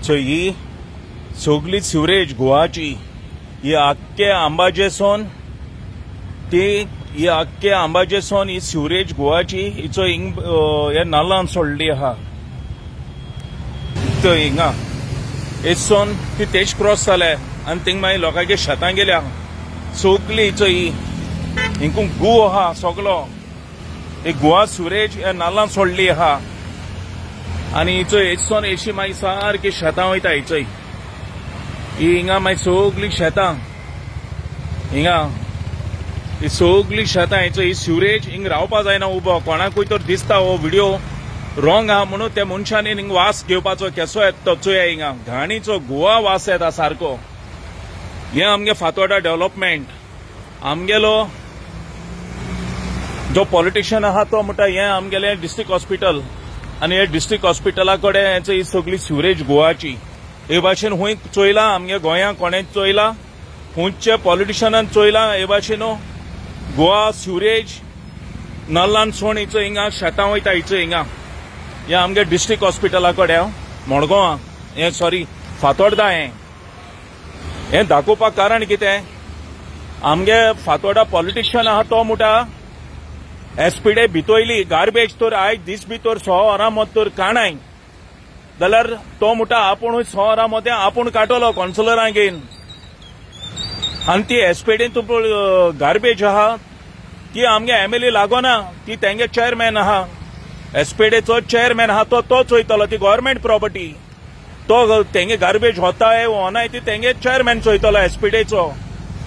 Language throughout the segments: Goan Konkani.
चोय ही सगळी सिवरेज गोवाची ही आख्खे अंबाजेसोन ती ही आख्खे अंबाजेसोन ही सिवरेज गोवाची हिचो हिंग हे नाल्लान सोडली आहा थंय हिंगा हेचोन ती तेज क्रॉस जाले आनी थिंग मागीर लोकांच्या शेतां गेल्या सगळी हिचो ही हिंकून गू आहा सगलो ही गोवा सिवरेज ह्या नाल्लान सोडली आहा आनी हिचो हेचोन एशी मागीर सारकी शेतां वयता हिचोय ही हिंगा मागीर सगळी शेतां हिंगा ही सगळी शेतां हिचो ही सिवरेज हिंग रावपा जायना उबो कोणाकूय तर दिसता हो व्हिडिओ रॉंग आहा म्हणून त्या मनशांनी हिंग वास घेवपाचो केसो येता तो चोया हिंगा घाणीचो गोवा वास येता सारको. हें आमगे फातोर्डा डेव्हलपमेंट. आमगेलो जो पॉलिटिशियन आहा तो म्हणटा हें आमगेलें डिस्ट्रिक्ट हॉस्पिटल आनी हे डिस्ट्रिक्ट हॉस्पिटला कडेन ही सगळी सिवरेज गोवाची. हे भाशेन खूंय चोयलां आमगे गोंयांत कोणें चोयलां खुंयचे पॉलिटिशियनान चोयलां हे भाशेन गोवा सिवरेज नल्लान सोण हिचो हिंगा शेतां वयता हिचो हिंगा हे आमगे डिस्ट्रिक्ट हॉस्पिटला कडेन मडगांवां हें सॉरी फातोर्डा हें हें दाखोवपाक कारण कितें आमगे फातोर्डा पॉलिटिशियन आहा तो म्हणटा एसपीडे भितोयली गार्बेज तर आयज दीस भितर 6 वरां मद तर काणाय जाल्यार तो म्हणटा आपूण 6 वरां मदें आपूण काडटलो कौन्सिलरांक घेवन आनी ती एसपीडीन तूं गार्बेज आहा ती आमगे एमएलए लागोना ती तेंगे चेअरमॅन आहा एसपीडेचो चेअरमॅन आहा तो तोच चोयतलो ती गव्हर्मेंट प्रॉपर्टी तो तेंगे गार्बेज होताय होनाय ती तेंगे चेअरमॅन चोयतलो एसपीडेचो.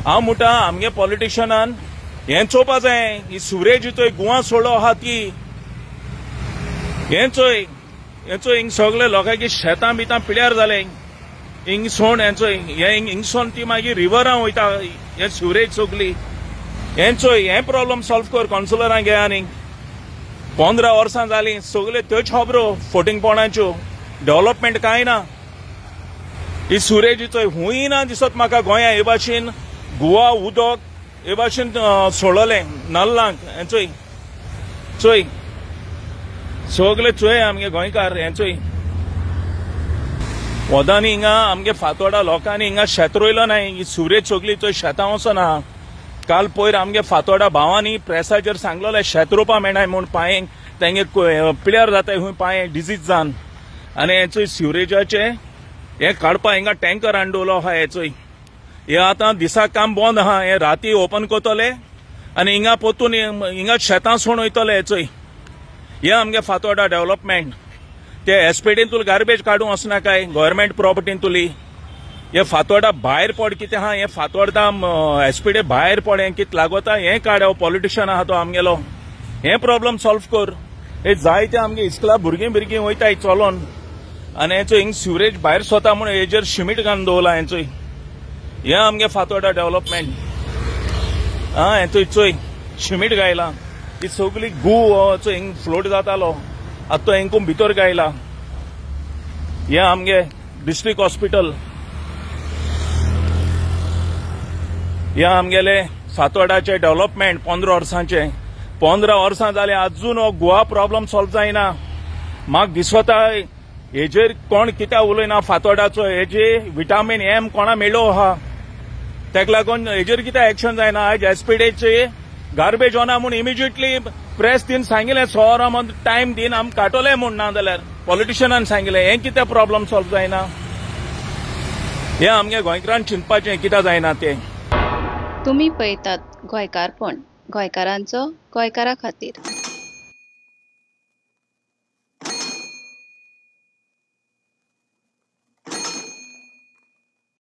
हांव म्हणटा आमगे पॉलिटिशियनान हें चोवपा जाय ही सिवरेज चोय गोवा सोडो आहा ती हें चोय हें चोय हिंग सगळे लोकांची शेतां बितां पिड्यार जालें हिंग सोण हें चोय हें हिंगसोन ती मागीर रिवरां वयता हें सिवरेज सगळी हें चोय हें प्रॉब्लम सॉल्व कर कौन्सिलरां घे. आनी 15 वर्सां जालीं सगळे त्योच खबरो फोटिंगपणाच्यो डेव्हलपमेंट कांय ना. ही सिवरेज चोय हुंय ना दिसत म्हाका गोंया हे भाशेन गोवा उदक हे भाशेन सोडलें नल्लांक हें चोय चोय सगळे चोय आमगे गोंयकार हें चोय वदांनी हिंगा आमगे फातोर्डा लोकांनी हिंगा शेत रोयलो ना ही सिवरेज सगळी चोय शेतां वचना. काल पयर आमगे फातोर्डा भावांनी प्रेसाचेर सांगलेलें शेत रोवपा मेळनाय म्हूण पांयेंक तेंगे पिड्यार जाताय खूंय पांये डिजीज जावन आनी हें चोय सिवरेजाचें हें काडपा हिंगा टँकर हाडून दवरलो आहा. हें चोय हें आतां दिसा काम बंद आहा हें राती ओपन करतले आनी हिंगा पोतून हिंगा शेतां सोण वयतले. हें चोय हें आमगे फातोर्डा डेव्हलपमेंट. ते एसपीडीन तुला गार्बेज काडूंक वचना काय गव्हर्मेंट प्रॉपर्टीन तुली हे फातोर्डा भायर पड कितें आहा हें फातोर्डा एसपीडे भायर पड हें कितें लागोता हें काड हो पॉलिटिशियन आहा तो आमगेलो हें प्रॉब्लम सॉल्व कर. हे जायते आमगे इस्कुला भुरगीं भुरगीं वयताय चलोन आनी हेचो हिंग सिवरेज भायर सोता म्हूण हेजेर शिमीट घालून दवरला. हें चोय हें आमगे फातोर्डा डेव्हलपमेंट. आं हें चोय चोय शिमीट गायला ही सगळी गू चोय हिंग फ्लोट जातालो आतां तो हिंकून भितर गायला. हें आमगे डिस्ट्रिक्ट हॉस्पिटल. हें आमगेले फातोर्डाचें डेव्हलपमेंट 15 वर्सांचें 15 वर्सां जालें अजून हो गोवा प्रॉब्लम सॉल्व जायना. म्हाका दिसता हेजेर कोण कित्याक उलयना फातोर्डाचो हेजे विटामीन एम कोणा मेळ्ळो आहा तेका लागून हेजेर कित्याक एक्शन जायना. आयज एसपीडेचे गार्बेज होना म्हूण इमिजिएटली प्रेस दिन सांगिल्लें 6 वरां मद टायम दिन आम काडटले म्हूण ना जाल्यार पॉलिटिशियनान सांगिल्लें हें कित्याक प्रॉब्लम सॉल्व जायना. हें आमगे गोंयकारान चिंतपाचें कित्याक जायना तें. तुमी पळयतात गोंयकारपण, गोंयकारांचो गोंयकारा खातीर.